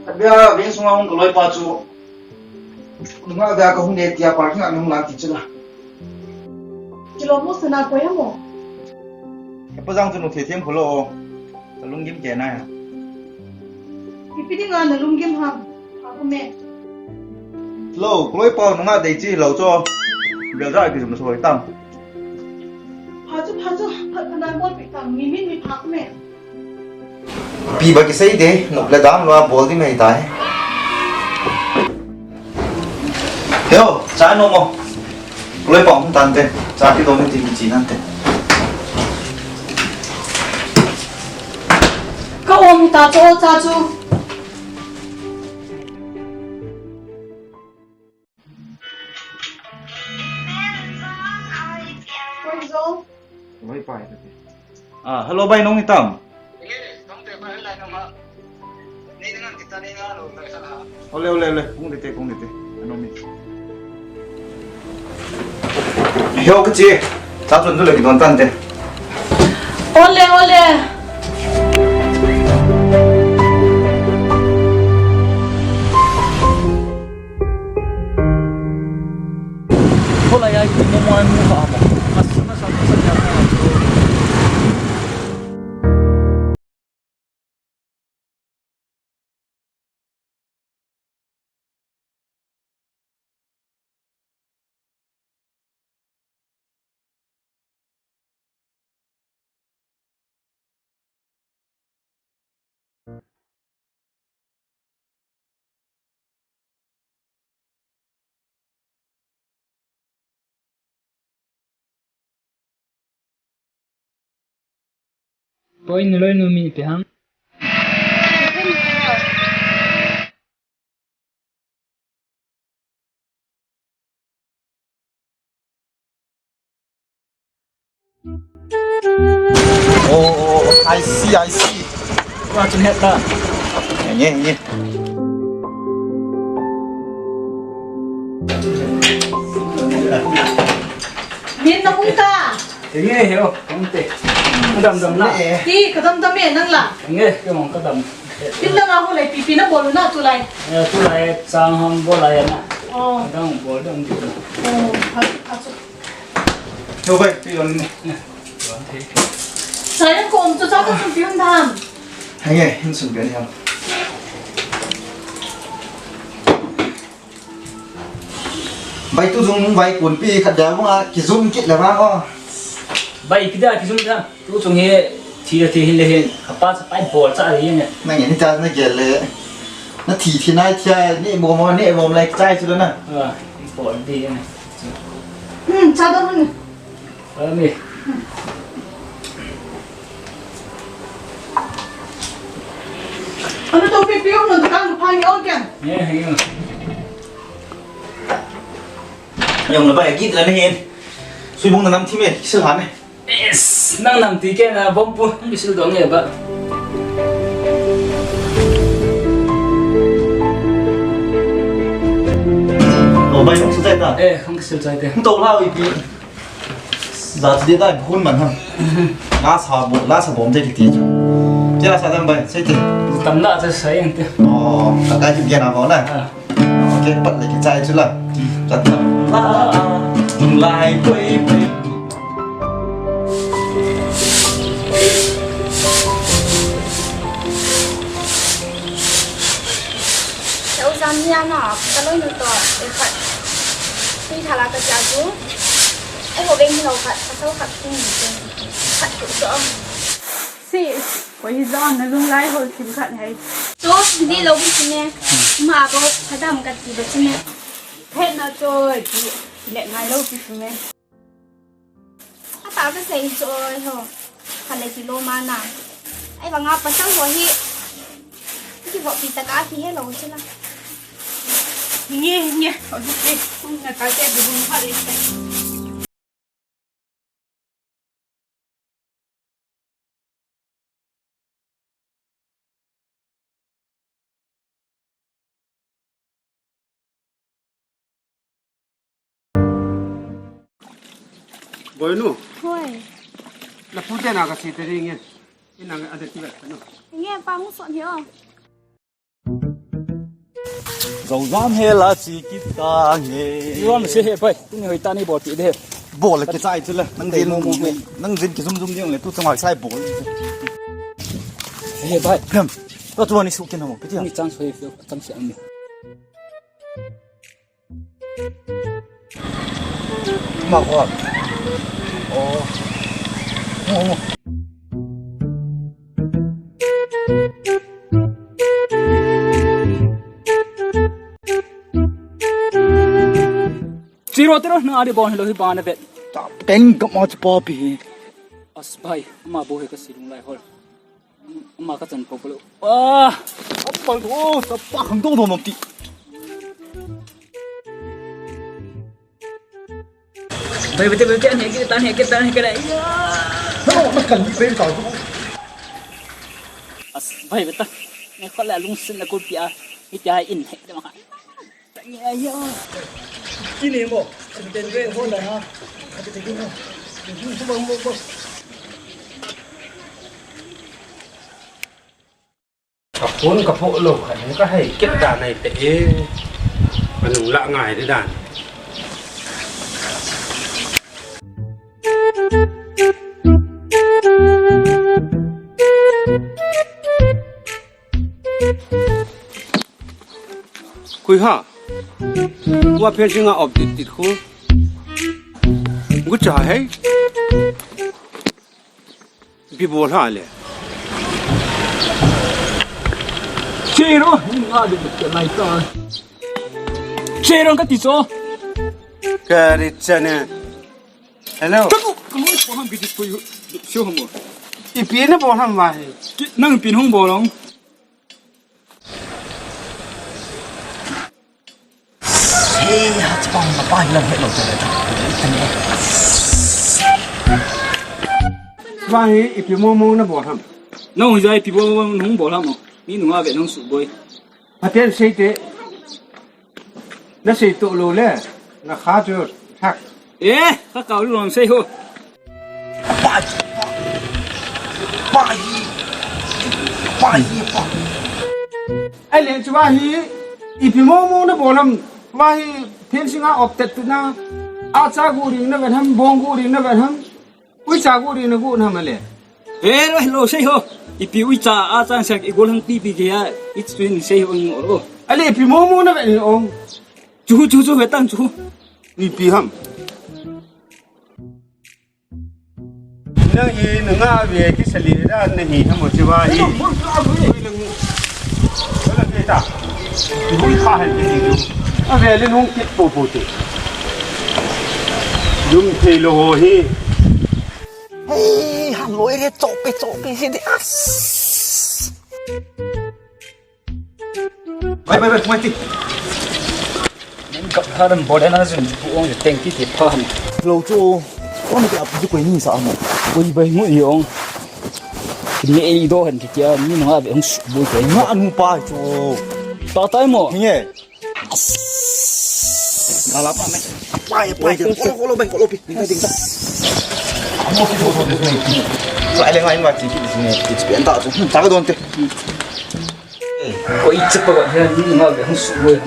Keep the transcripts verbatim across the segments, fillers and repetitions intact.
Abia veng sunga hung ka loipa chu, nunga ga ka hung ne tia parking a hung lang ti chu la. Kilo mo sana ko ya mo. Hepa jang chu nu the them kho lo. Ka lunggim kei na ya. Ipi dinga na lunggim ham? Pha ko me. Lo, ka loipa nunga dei chi lo chu. Bel ja ki jum so tam. Pha chu, pha chu, pha, pha nan bol pi tam, mi min mi pha ko me. Pi ba kisei de, nop le dam lou a bol di mai tai. Heo, cha nom mo. Ka loipa hung tan te, cha kidon ni tin kichi nan te. Ka om ta chu, cha chu. Oi, Zong. Oi, pai, pai. Ah, hello, bai, nong itam. Ole, ole, ole, kong dite, kong dite. Ano mi. Heo kachi. Cha chun tu le kidon tan te. Ole, ole. Hola ya, iti mo mo mo ka mo. Mas, mas, mas, mas, mas, mas. Poi ni loi nu mi pe hang. Oh, oh, oh, I see, I see. Wa chun het ta. Nge, nge. Min na hung ta. Nge, heo, hung te. Ka dam dam na. Ti, ka dam dam e, nang la. Nge, ke mong ka dam. Tin na nga hung lai pi pi na bol na tu lai. Eh, tu lai, chang ham bol lai na. Oh. Dang bol dang di. Oh, ha, ha, chu. Yo, bai, pi yon ni. Sayan ko um chu cha ka sun pi hon dam. Hange, hin sun pi ni ham. Bai tu jung bai kun pi khat dia mo a kijum kit le ma ko. Bai pi dia kijum dia. Tu chung hi thi thi hin le hin. Ka pa sa pai bol cha ri ne. Na nge ni ta na gel le. Na thi thi nai thi a ni mo mo ni mo lai chai chu na. Ah, bol di ne. Hmm, cha da hun. Ami. Ano to pi pi no kan pa ni o kya? Ye, ye. Yong na ba git la ne hin. Sui bung na nam thi me, kisil ha me. Yes, nang nam ti ke na bom pu, kisil dong ye ba. O bai hung su tai ta. Eh, hung kisil tai te. Hung to la wi pi. Za chi de dai bun man ha. La sa bo, la sa bom te ki ti chu. Che la sa dam bai, sei te. Tam la sa sai ang te. Oh, ta kai ki na bo na. Ah. Okay, pat le ki chai chu la. Ka tam la, lai koi koi. Ka u Zan nia na, ka loi nu to, e khat. Tui thala ka cha chu. Ai ho beng hi lo khat, ka sau khat tung ni tung. Khat tu so. Si, ko hi Zan na lung lai ho kim khat hai. To, di lo bi si ne. Ma ko, ka dam ka ti ba si ne. Phet na choi, ti, le ngai lo ti si ne. Ata ka sei chu oi ho. Kha le kilo ma na. Ai vanga pasal ho hi. Ki ho pi ta ka ki he lo chu la. Nge, nge, ho du te. Hung na ka te du hung pha le te. Boinu. Hoi. La pu te na ka si te ring e. Inang a de ti ba no. Nge pa mu so ni o. Zau zam he la chi kit ta nge. Zau zam se he pai. Tuni hoi ta ni bol ti de. Bol le kichai chu le. Nang din, nang din kijum jum ding le tu chang sai bol. He pai. Hem. To tu ni su kin mo. Kiti. Ni chang soi fiu chang si am. Ma ko. Oh. Oh. Chiro tiro na ari bon lo hi bana bet. Ta peng ka ma chu pa pi. As bai, ma bo he ka silung lai hol. Ama ka chan pau palo. Ah! Apal do, sa pa khang do do mam ti. Bai bete bete, ane ke tan he ke tan he ke rai. Ya. No, na kan ni pe ta do. As bai beta. Ne khala lung sin na ko pia. Ni pia in he de ma. Tanya ya. Kini mo. Senten ve ho la ha. Kati te kini. Mo mo mo. Ka phone ka phoh lou khat ka hai kit dan ai te e. Ka nung la ngai de dan. Kui ha. Wa phe singa op tit tit khu. Gu cha hai. Ipi bol ham le. Chero, nga de ke lai ta. Chero kati chu. Kari chana. Hello. Kamu, kamu ko ham bidit ko yu. Sio mo. Ipi na bol ham wa he. Nang pin hung bol long. Hey, ha, chapang na pa hilang hello ta ta. Wa hi, ipi mo mo na bol ham. Nang hi jai ipi mo mo nung bol ham mo. Ni nunga ve nung su boi. Patel sei te. Na sei to lou le. Na kha chu thak. Eh, ka kau lou sei ho. Pai, pai, pai, pai. Ai le chu wa hi, ipi mo mo na bol ham, wa hi, fencing a op tet tu na, acha gu ring na ven ham, bong gu ring na ven ham, uicha gu ring na gu na ham le. Eh, lo, lo, sei ho, ipi uicha, acha sak, i gol hang pi pi ke ya, it's twin sei ho, lo. Ale, ipi mo mo na ven ong. Chu, chu, chu, ve tang chu. Ipi ham. Nang hi nunga ve kisali da na hi hamo chiwa hi. Wala ke ta. Hui kha hai ke ju. A ve le nung kit po po te. Jum thei lou ho hi. Hey, ha loi re chop pe chop pe si de as. Bai, bai, bai, mai ti. Nang kap haram bol na jun pu ong teng ti ti pha han. Lo chu. Ong ti ap ju koi ni sa mo. Koi bai mu i ong. Ni e do han ti tia ni nga be ong su bu koi. Nga anu pa chu. Ta tai mo. Ni e. Ala pa me. Pai, pai, ko lo, ko lo, bai, ko lo pi. Ding ta, ding ta. Mo ki do do ni. Sa le ngai ma ti ki ni. Ti pen ta chu. Ta ka don te. Ko i chepa ga he ni ma ga hung su we.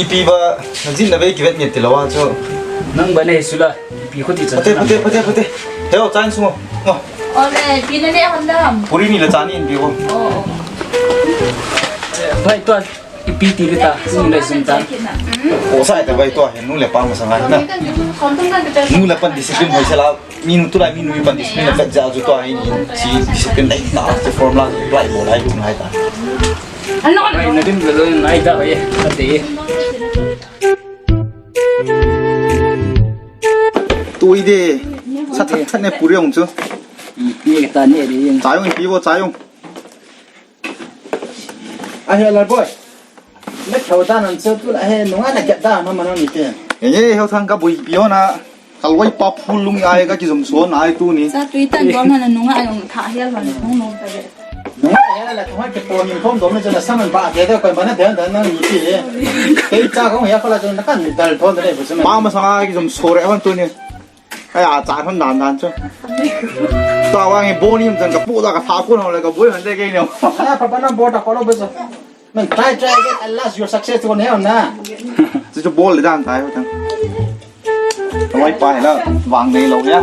Ipi ba, na jin na ve kivet nge ti lou a chu. Nang ba nei sula, ipi kho ti chan. Pate, pate, pate, pate. Heo, chan su mo. Ngo. Ole, pi na ne hon dam. Puri ni la chan ni ipi ko. Oh. Bai to, ipi ti le ta, ni le sun ta. O sa ta bai to, he nu le pa ma sa ngai na. Nu le pa discipline hoi sa la. Minu tulai minu ipan discipline vet ja ju tua ini si discipline dai ta si form la apply mo lai tu ngai ta. Ano ano. Ai na din galo ngai ta ye. Ate. Tui de. Sa that that ne puri ong chu. Ni ta ne de yen. Chayong pi bo chayong. Ahe Lalboi. Na khau ta nan chu tu la he nunga na kya ta ma ma ni te. Nge heo thang ka bui pio na. Ka loi pa phul lung ai ka kijom so na ai tu ni. Sa tui tan bol na nunga ai ong tha hial ban hong nom ta de. Nunga ai la thong ke to ni thom dom na chu na saman ba ke da ko ba na de da na ni ti. Ke ta ko ya ko la chu na kan dal thon de bu chu. Pa ma sa ai kijom so re ban tu ni. Aya, chan hon dan dan chu. Tua vang hi boni um chan ka pu da ka tha kun ho le ka boi hon le ke ni. Aya, papa na bo ta ko lo be so. Try, try again. At last, your success won't help na. Chuchu bol le dan tai ho tang. Wai pa hela vang nei lou ya.